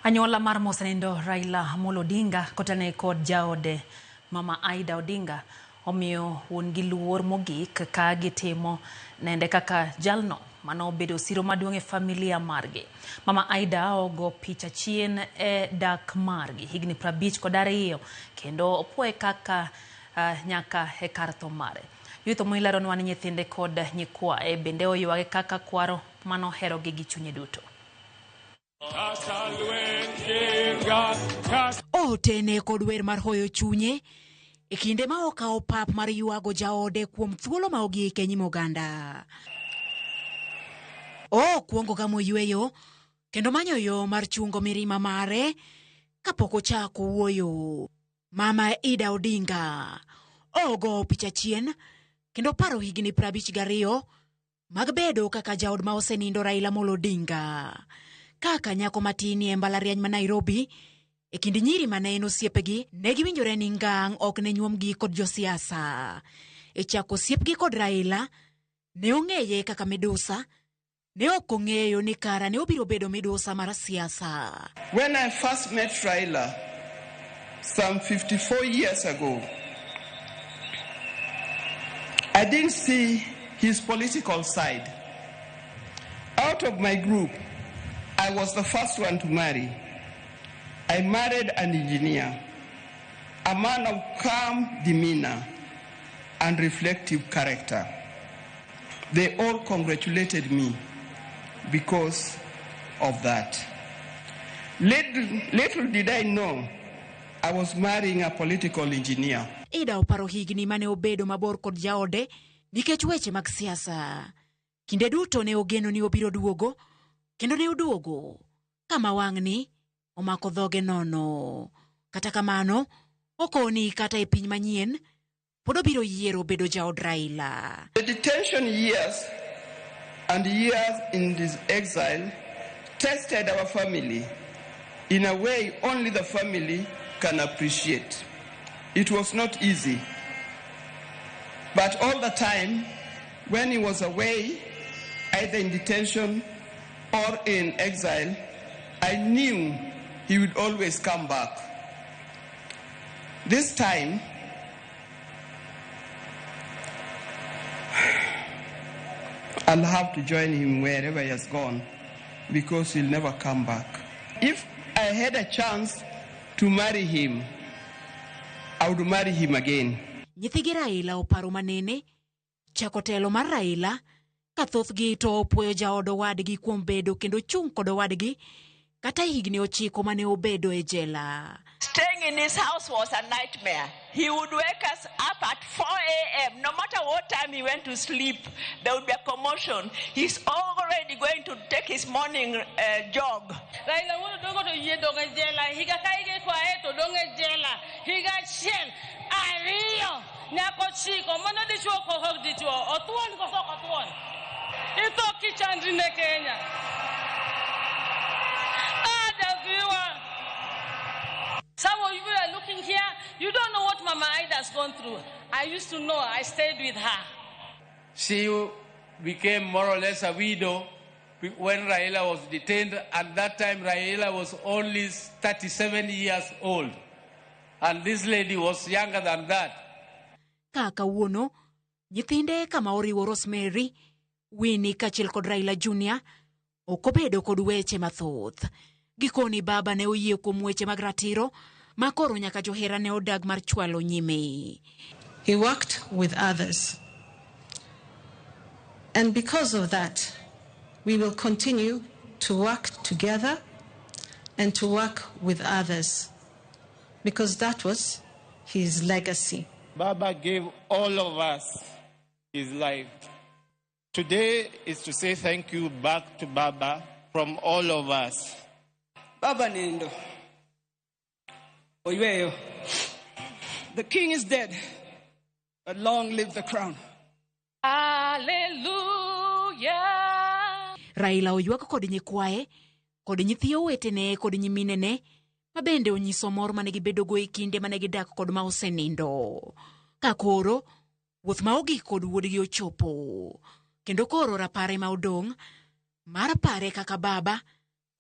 Anyuola mar mosenindo Raila Amolo Odinga kotene kod jaode Mama Aida Odinga omiyo wuon gi luor mogik ka gitimo nende kaka jalno manobedo siro maduong' e familia margi. Mama Aida ogo picha chien e dak margi higni 52 kendo opuoye kaka nyaka e kar tho mare. Judith Omondi leronwa ni nyithinde kod nyikwaye bende oywage kaka kwaro manoherogi gi chunye duto. Otene kod wer mar hoyo chunye e kinde ma okawo pap mar ywago jaode kuom thuolo ma ogik e nyim oganda. Okwongo gamo yweyo kendo manyo yo mar chungo mirima mare kapok ochako wuoyo. Mama Ida Odinga ogo picha chien kendo paro higni 52 mag bedo kaka jaod ma osenindo Raila Amolo Odinga. Kaka nyako matin e mbalariany ma Nairobi, e kind nyiri mane en osiepegi, ne giwinjore ni ngang' ok ne nyuomgi kod josiasa. E chako osiepgi kod Raila, ne ong'eye kaka midusa, ne ok ong'eyo ni kara ne obiro bedo midusa mar siasa. When I first met Raila some 54 years ago, I didn't see his political side. Out of my group, I was the first one to marry. I married an engineer, a man of calm demeanor and reflective character. They all congratulated me because of that. Little did I know I was marrying a political engineer. Ida oparo higni mane obedo mabor kod jaode nikech weche mag siasa. Kinde duto ne ogeno ni obiro duogo, kendo ne oduogo kama wang'ni omako dhoge nono. Kata kamano, okoni kata e piny manyien, pod obiro yiero bedo jaod Raila. The detention years and years in this exile tested our family in a way only the family can appreciate. It was not easy. But all the time, when he was away, either in detention or in exile, I knew he would always come back. This time, I'll have to join him wherever he has gone, because he'll never come back. If I had a chance to marry him, I would marry him again. Nyithigi Raila oparo manene chako telo mar Raila ka thothgi to opuoyo jaod owadgi kuom bedo kendo chung' kod owadgi kata higni 9 mane obedo e jela. Staying in his house was a nightmare. He would wake us up at 4 a.m. No matter what time he went to sleep, there would be a commotion. He's already going to take his morning jog. Raila wuod Odongo to yie dong' e jela. Higa ka higa ikwaye to dong' e jela. Higa 1, 2, nyaka 9. Mano dichuo koko ok dichuo. Othuon koso ok othuon? Itho kichandri ne Kenya. Javiwa. Some of you are looking here, you don't know what Mama Ida has gone through. I used to know, I stayed with her. She became more or less a widow when Raila was detained. At that time, Raila was only 37 years old. And this lady was younger than that. Ka kawuono, nyithinde kama oriwo Rosemary, Winnie kaachiel kod Raila Junior ok obedo kod weche mathoth. Gikoni baba ne oyie kuom weche mag ratiro ma koro nyaka johera ne odag mar chwalo nyime. He worked with others. And because of that, we will continue to work together and to work with others, because that was his legacy. Baba gave all of us his life. Today is to say thank you back to Baba from all of us. Baba nindo. Oyweyo. The king is dead, but long live the crown. Hallelujah. Raila oywak kod nyikwaye, kod nyithi owetene kod nyiminene, ma bende onyiso mor mane gibedogo e kinde mane gidak kod ma osenindo. Ka koro, wuoth ma ogik kod wuodgi ochopo. Kendo koro rapare ma odong', mar pare kaka baba,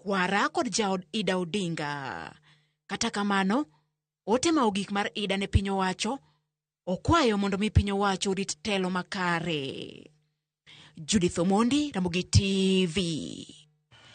Kwara kod jaod Ida Odinga. Kata kamano, ote ma ogik mar Ida ne piny owacho okwayo mondo mi piny owacho orit telo makare. Judith Omondi, Ramogi TV.